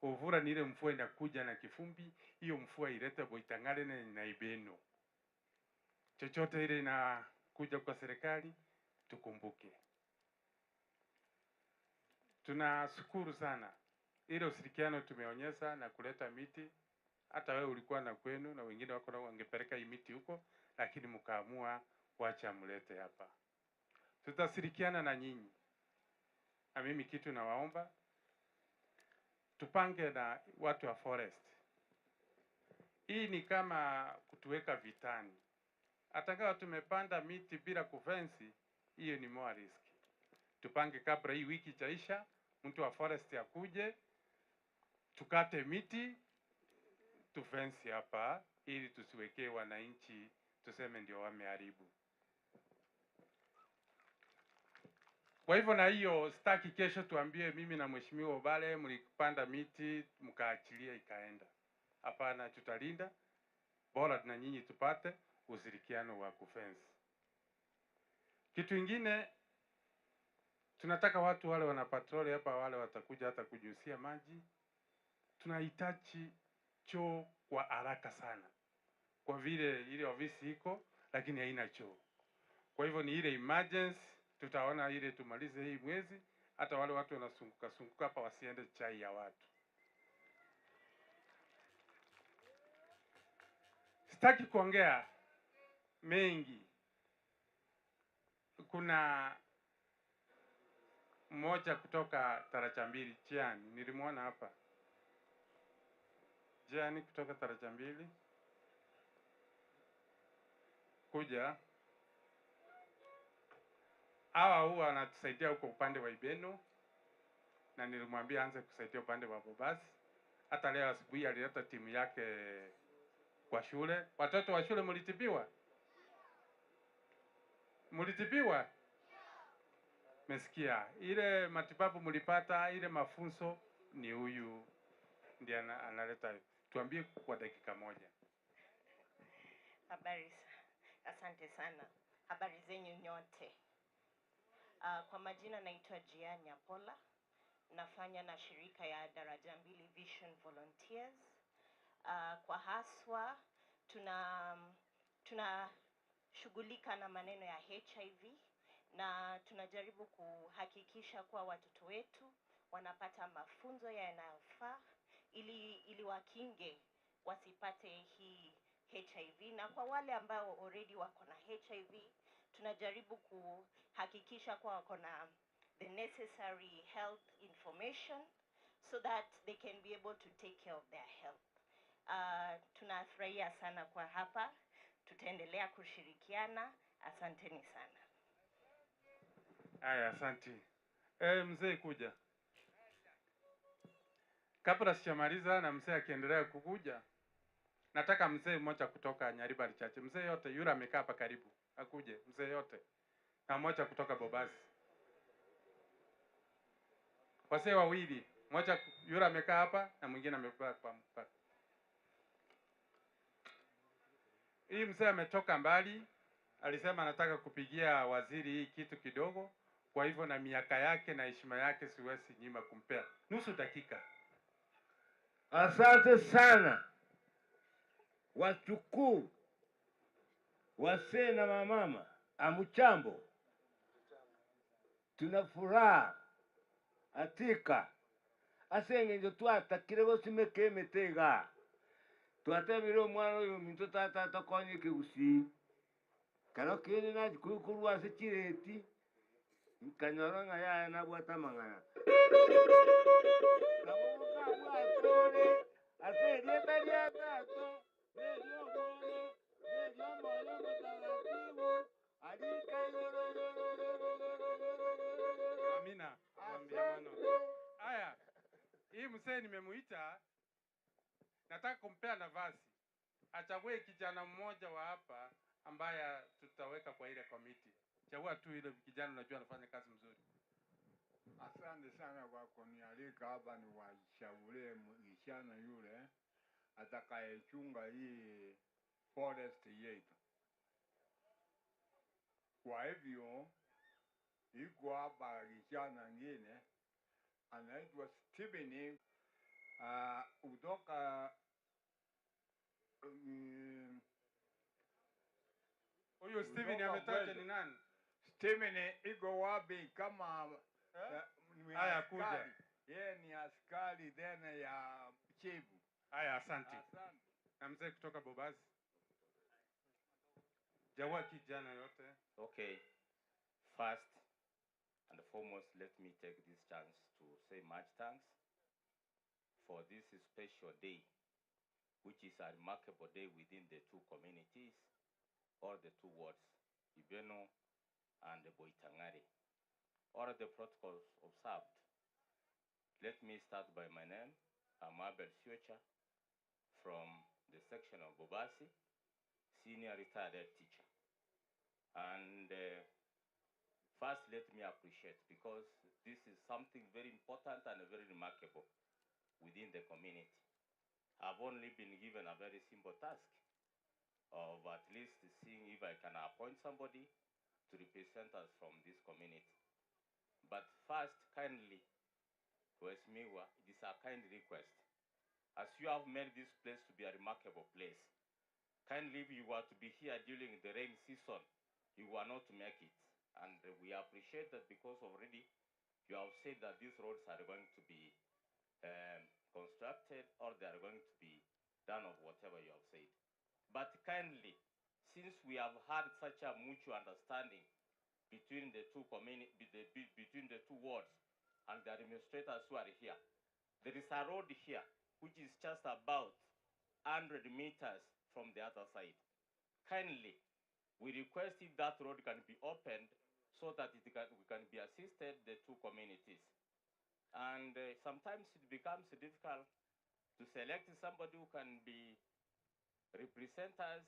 Ofura ni ile mvua inakuja na kifumbi, hiyo mvua ilete Boitang'are na Ibeno. Chochote ile inakuja kwa serikali tukumbuke. Tunashukuru sana ile ushirikiano tumeonyesha na kuleta miti. Hata wewe ulikuwa na kwenu na wengine wako na wangepeleka hii miti huko, lakini mkaamua wacha mlete hapa. Tutashirikiana na nyinyi. Na mimi kitu nawaomba, tupange na watu wa forest. Hii ni kama kutuweka vitani. Hata kama tumepanda miti bila kufensi, hiyo ni more risk. Tupange kabla hii wiki chaisha, mtu wa forest akuje, tukate miti, tufensi hapa ili tusiwekee wananchi tuseme ndio wameharibu. Kwa hivyo na hiyo sitaki kesho tuambie mimi na Mheshimiwa Obare mlipanda miti mkaachilia ikaenda. Hapana, tutalinda bora na nyinyi tupate ushirikiano wa kufensi. Kitu ingine tunataka watu wale wana patroli hapa, wale watakuja hata kujusia maji. Tunahitaji choo kwa haraka sana, kwa vile ile ofisi iko lakini haina choo. Kwa hivyo ni ile emergency, tutaona ile tumalize hii mwezi, hata wale watu wanasunguka sunguka hapa wasiende chai ya watu. Sitaki kuongea mengi. Kuna mmoja kutoka Taracha Mbili, Jiani, nilimwona hapa. Jiani kutoka Taracha Mbili kuja. Hawa huwa wanatusaidia huko upande wa Ibeno, na nilimwambia aanze kusaidia upande wa Bobasi. Hata leo asubuhi alileta timu yake kwa shule. Watoto wa shule mlitibiwa? Mlitibiwa? Mesikia ile matibabu mlipata, ile mafunzo ni huyu ndiye analeta. Tuambie kwa dakika moja. Habari, asante sana. Habari zenyu nyote. Kwa majina naitwa Jian Nyapola. Nafanya na shirika ya Daraja Mbili Vision Volunteers. Kwa haswa tuna shughulika na maneno ya HIV na tunajaribu kuhakikisha kuwa watoto wetu wanapata mafunzo yanayofaa ili wakinge wasipate hii HIV. Na kwa wale ambao already wako na HIV, tunajaribu kuhakikisha kuwa wako na the necessary health information so that they can be able to take care of their health. Tunafurahia sana kwa hapa, tutaendelea kushirikiana. Asanteni sana. Aya, asante. Mzee kuja. Kabla sijamaliza na mzee akiendelea kukuja, nataka mzee mmoja kutoka Nyaribari Chache. Mzee yote yule amekaa hapa karibu, akuje mzee yote. Na mmoja kutoka Bobasi. Wazee wawili, mmoja yule amekaa hapa na mwingine amekaa kwa mpaka. Hii mzee ametoka mbali, alisema anataka kupigia waziri hii kitu kidogo. Kwa hivyo na miaka yake na heshima yake siwezi nyima kumpea nusu dakika. Asante sana wachukuu, wasee na mamama amuchambo. Tuna furaha atika asenge twatakire gosimeka emitega twatebire omwana oyo minto tata tokonye ekegusii kero kende nachikurukorwa ase chireti Nkanyora ng'a yaya nabwate amang'ana. Nabo bwatore ase erieta ria Tata nerio Omwana nerio Omoyo Mutagatifu arika igoro. Amina. Ambiamano. Aya, hii mzee nimemuita, nataka kumpea nafasi achague kijana mmoja wa hapa ambaye tutaweka kwa ile komiti. Chagua tu ile kijana unajua anafanya kazi mzuri. Asante sana kwa kunialika hapa niwashaurie msichana yule atakayechunga hii forest yetu. Kwa hivyo iko hapa kijana ngine anaitwa Stephen kutoka Huyu Stephen ametaja ni nani? Stephen iko wapi kama ni Haya, kuja. askari. Yeye ni askari tena ya chifu. Haya, asante. Na mzee kutoka Bobasi. Chagua kijana yote. Okay. First and foremost, let me take this chance to say much thanks for this special day, which is a remarkable day within the two communities or the two wards, Ibeno and Boitangari. All the protocols observed. Let me start by my name. I'm Abel Siocha from the section of Bobasi, senior retired head teacher. And first, let me appreciate, because this is something very important and very remarkable within the community. I've only been given a very simple task of at least seeing if I can appoint somebody to represent us from this community. But first, kindly, Mheshimiwa, it is a kind request. As you have made this place to be a remarkable place, kindly, if you were to be here during the rain season, you were not to make it. And we appreciate that because already you have said that these roads are going to be constructed or they are going to be done of whatever you have said. But kindly, since we have had such a mutual understanding between the two between the two wards and the administrators who are here, there is a road here which is just about 100 meters from the other side. Kindly, we request if that road can be opened so that we can be assisted, the two communities. And sometimes it becomes difficult to select somebody who can be represent us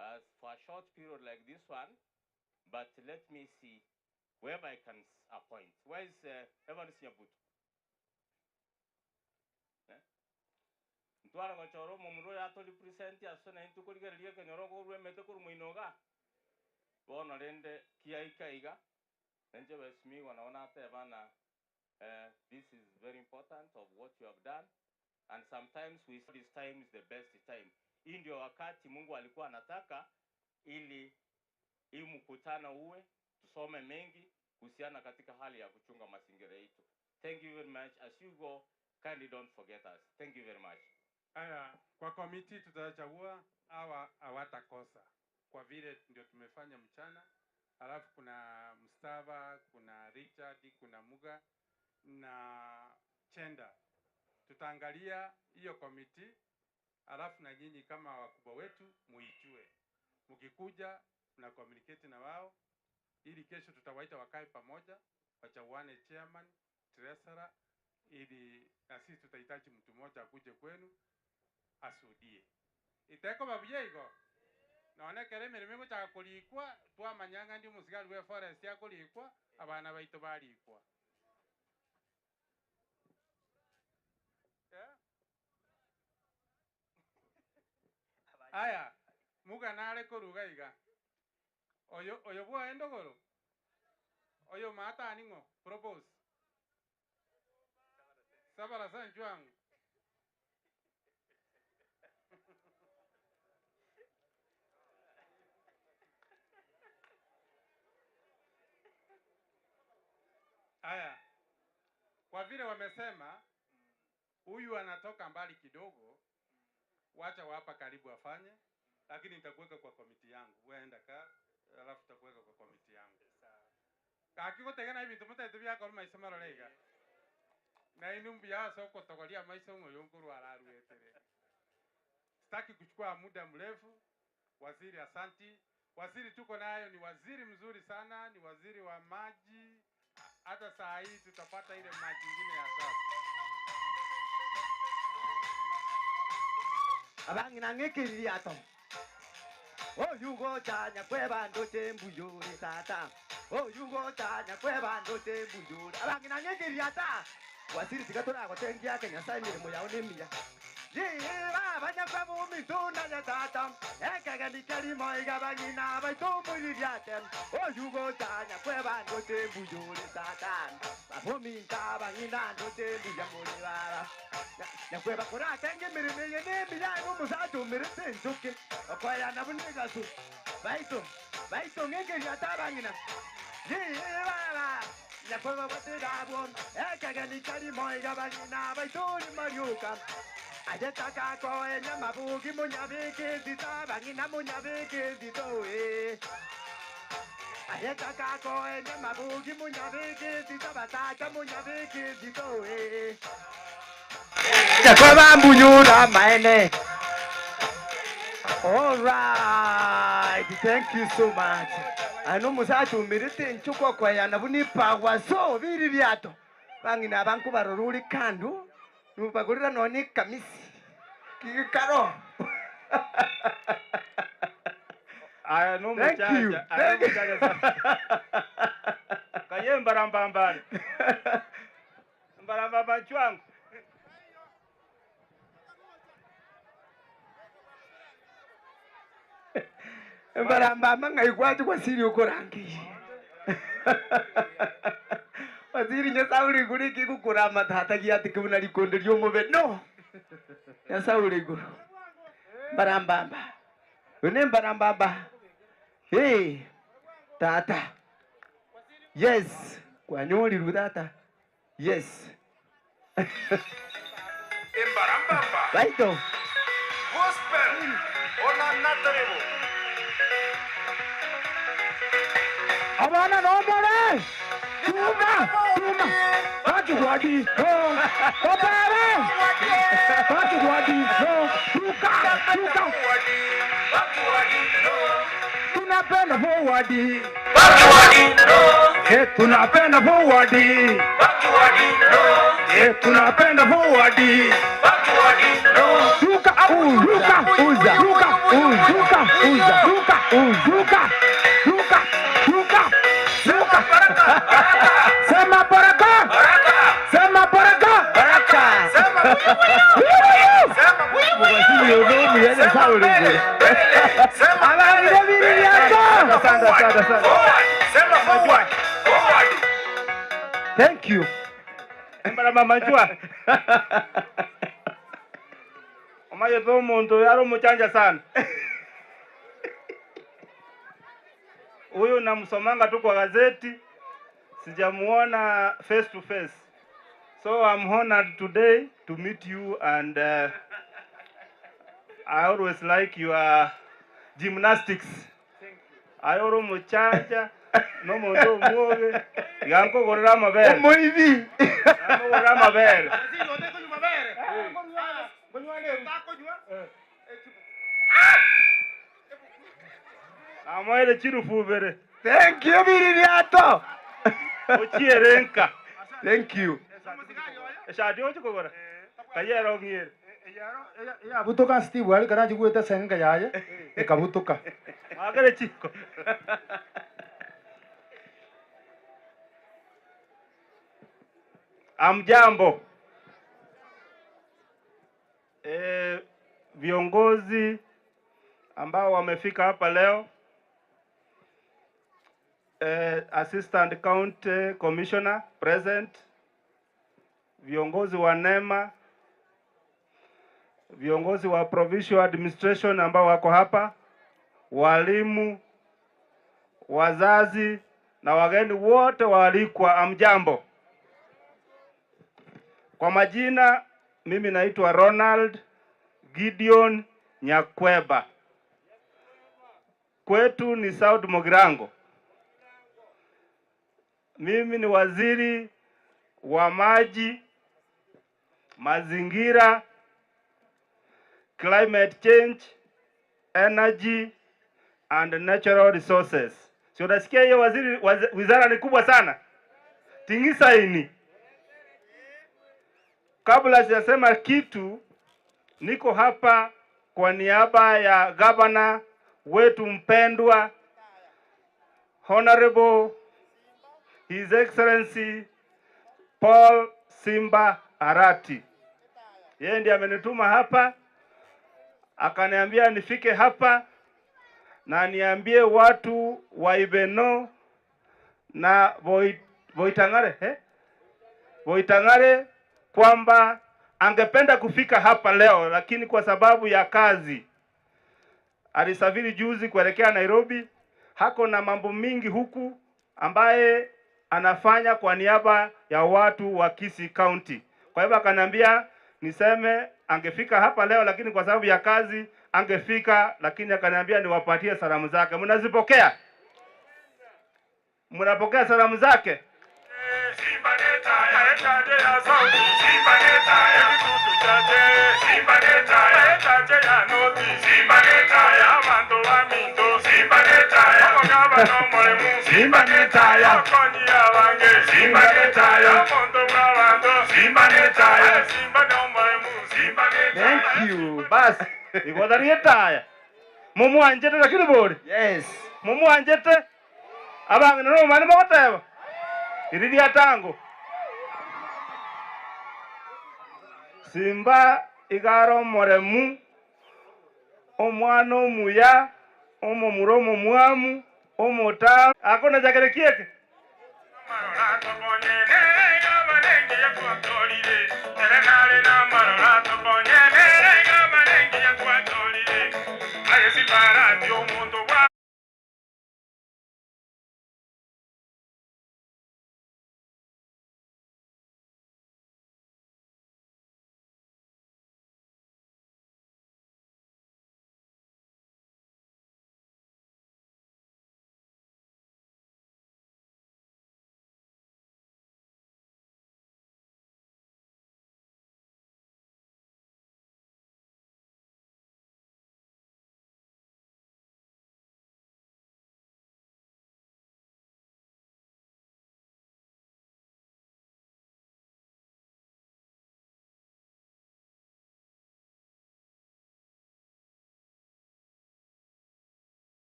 as for a short period like this one, but let me see where I can appoint. Where is Evans Nyabuto? Ntwara gochoro mumuro yato represent asona intukorigereria kenyoro korwemete korumuinoga bono rende kiaika iga nenje Mheshimiwa naona ate bana. This is very important of what you have done, and sometimes we say this time is the best time. Hii ndio wakati Mungu alikuwa anataka ili hii mkutano uwe tusome mengi kuhusiana katika hali ya kuchunga mazingira yetu. Thank you very much. As you go, kindly don't forget us. Thank you very much. Aya, kwa komiti tutachagua hawa hawatakosa kwa vile ndio tumefanya mchana. Alafu kuna Mustafa, kuna Richard, kuna Muga na Chenda. Tutaangalia hiyo komiti, alafu na nyinyi kama wakubwa wetu muijue. Mkikuja mna communicate na wao ili kesho tutawaita wakae pamoja, wachaguane chairman, treasurer, ili na sisi tutahitaji mtu mmoja akuje kwenu asudie. Iteko babuye igo. None kere mirimo gochaka korikwa twamanyanga ndi omosigari bwa forest akorikwa abana baito barikwa. Yeah. Aya, muga nare koruga iga. Oyo oyo bwa endogoro. Oyo mata aningo propose. Sabara san juang. Aya, kwa vile wamesema huyu anatoka mbali kidogo, wacha wapa karibu afanye, lakini nitakuweka kwa komiti yangu. Wewe enda ka, alafu nitakuweka kwa komiti yangu. Gaki gotegena ibintu mutete byakora maiso marorega. Na inu mbiya soko togoria maiso ngoyo araruetere. Sitaki kuchukua muda mrefu. Waziri, asanti. Waziri tuko nayo ni waziri mzuri sana, ni waziri wa maji. Hata saa hii tutapata ile maji nyingine ya sasa. Abangina ngekiri atom. Oh yugo chanya kwebando tembuyore tata. Oh yugo chanya kwebando tembuyore. Abangina ngekiri ata. Waziri tikatora gotengia Kenya sai mirimo yao ni miya. Ye baba nyakwa mituna ya tata. Ekaga nikali moiga bangina baitomuririate. Oh yugo chanya kwebando tembuyore tata. Babominta bangina ndo tembuya muri baba. Nyakweba koratenge mirimo yene miya no musacho mirite njoke. Okoya nabunega su. Baito baito ngekiri ata bangina. Ye baba nyakweba batirabon. Ekaga nikali moiga bangina baitori mariuka. Ajetaka koenya mabuki munyabiki zita bangina munyabiki zitoe. Ajetaka koenya mabuki munyabiki zita batata munyabiki zitoe. Nyakweba mbuyura maene. All right, thank you so much. Ano musacho mirite nchuko kwa yana bunipa so biri byato. Bangina banku baroruri kandu. Nubagurira noni kamisi. Kikaro. Aya no Thank you. muchacha. Aya muchacha. Kaye mbarambamba. Mbarambamba chwangu. Mbarambamba ngaikwaje kwasiri ukorangiye. Waziri nyasauri guri kigukura matata giati kubuna rikondo ryomobe no. Nyasauri guru. Mbarambamba. Une mbarambamba. Hey tata. Yes, kwanyori rutata. Yes. Embarambamba. Baito. Gospel. Ona natarebo. Abana no more. Tuma, tuma. Baki wadi, no. Obere. Baki wadi, no. Tuka, tuka. Baki wadi, no. Tunapenda forward. Baki wadi, no. Eh, tunapenda forward. Baki wadi, no. Eh, tunapenda forward. Baki wadi, no. Tuka, uzuka, uza, tuka, uzuka, uza, tuka, uzuka, tuka, tuka. Sema baraka. Sema baraka. Baraka. Sema baraka. Baraka. Sema Sema forward. Forward. Thank you. Mbarambamba chwa. Omaye to muntu yaro muchanja sana. Huyu namsomanga tu kwa gazeti, sijamuona face to face. So I'm honored today to meet you, and I always like your gymnastics. Ayoro muchanja no muntu muoge yanko gorra mabere. Omoibi. Yanko gorra mabere. Amoere chirufubere. Thank you Biririato. Ochierenka. Thank you. Eshadi ochikogora. Kayero ngiere. Ya butoka Steve ali karaji gweta senga yaye ekabutoka. Magere chiko. Amjambo. Viongozi ambao wamefika hapa leo, Assistant County Commissioner present, viongozi wa NEMA, viongozi wa Provincial Administration ambao wako hapa, walimu, wazazi na wageni wote waalikwa, amjambo. Kwa majina, mimi naitwa Ronald Gideon Nyakweba. Kwetu ni South Mugirango. Mimi ni waziri wa maji, mazingira, climate change, energy and natural resources. Si unasikia hiyo waziri, wizara ni kubwa sana. Tingisa ini. Kabla sijasema kitu, niko hapa kwa niaba ya gavana wetu mpendwa Honorable His Excellency Paul Simba Arati. Yeye ndiye amenituma hapa, akaniambia nifike hapa na niambie watu wa Ibeno na Boitangare, Boitangare kwamba angependa kufika hapa leo, lakini kwa sababu ya kazi alisafiri juzi kuelekea Nairobi. Hako na mambo mingi huku ambaye anafanya kwa niaba ya watu wa Kisii County. Kwa hivyo akaniambia niseme angefika hapa leo, lakini kwa sababu ya kazi angefika, lakini akaniambia niwapatie salamu zake. Mnazipokea? Mnapokea salamu zake? Thank you. Bas, igodarietaya. Mumwanjete lakini bori. Yes. Mumwanjete. Abangene no mani mogoteba. Iridia tango. Simba igaro moremu omwana omuya omomuro omomwamu omota akona jakere kieke.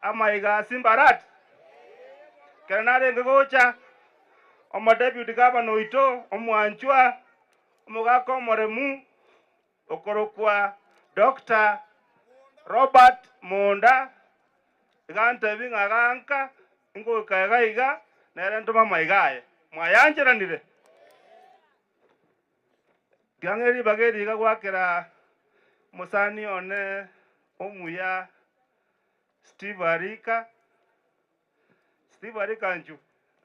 Ama iga Simba Arati kera narenge gocha omo deputy governor oito omwanchwa omogaka omoremu okorokwa Dr. Robert Monda igantebi ng'aganka ingoika iga iga nere ntoma maigaye mwayancheranire tiang'eri bageri iga gwakera musani one omuya Steve Arika. Steve Arika nju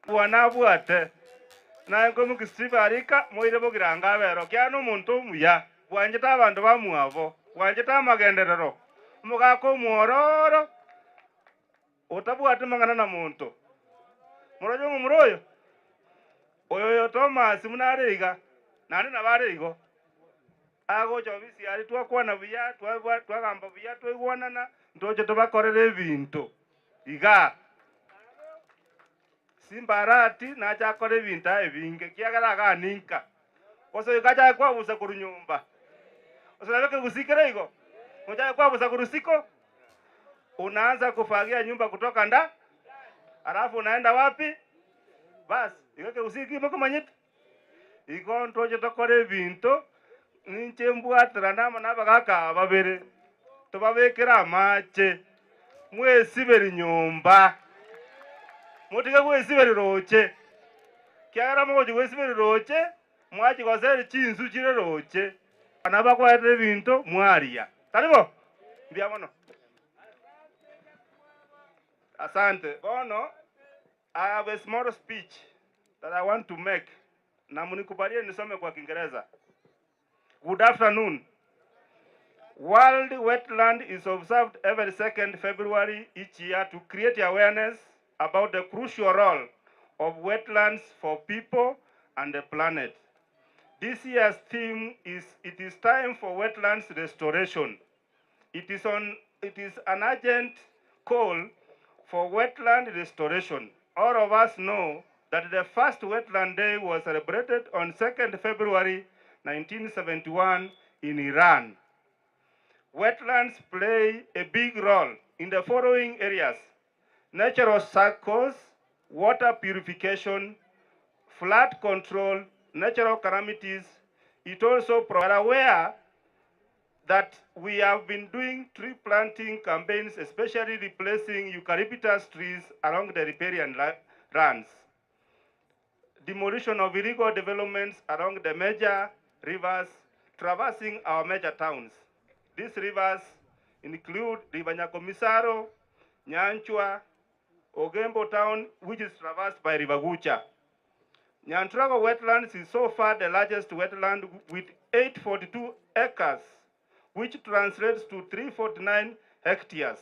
wanabwate naye nkomuki Steve Arika moire bogiranga abero kiana omonto omuya bwanchete abanto bamwabo bwanchete amagenderero omogaka omwororo otabwate mang'ana na monto moroche omomura oyo oyo Thomas munare iga nande nabare igo agocha obisi ari twakwana buya twagamba buya twaigwanana ntoche tobakorere ebinto iga Simba Arati nachakora ebinto ebinge kiagera aganinka ose ikachae kwabusa koru nyumba ose nabeke gusikera igo ochae kwabusa koru siko unaanza kufagia nyumba kutoka nda alafu unaenda wapi basi igake usiki mokomanyete igo ntoche tokora ebinto ninche mbwatira nama nabagaka babere tobabekera amache mwesiberi nyumba mutige gwesiberi roche kiagera mogochi gwesiberi roche mwachigoseri chinsu chire roche bana bakwaete ebinto mwaria taribo mbia mono. Asante. Bono, I have a small speech that I want to make. Na mnikubalie nisome kwa Kiingereza. Good afternoon. World Wetland is observed every second February each year to create awareness about the crucial role of wetlands for people and the planet. This year's theme is "It is time for wetlands restoration." It is an urgent call for wetland restoration. All of us know that the first Wetland Day was celebrated on 2nd February 1971 in Iran. Wetlands play a big role in the following areas: natural cycles, water purification, flood control, natural calamities. It also are aware that we have been doing tree planting campaigns, especially replacing eucalyptus trees along the riparian runs, demolition of illegal developments along the major rivers traversing our major towns. These rivers include River Nyakomisaro, Nyanchwa, Ogembo town, which is traversed by River Gucha. Nyanturago Wetlands is so far the largest wetland with 842 acres, which translates to 349 hectares.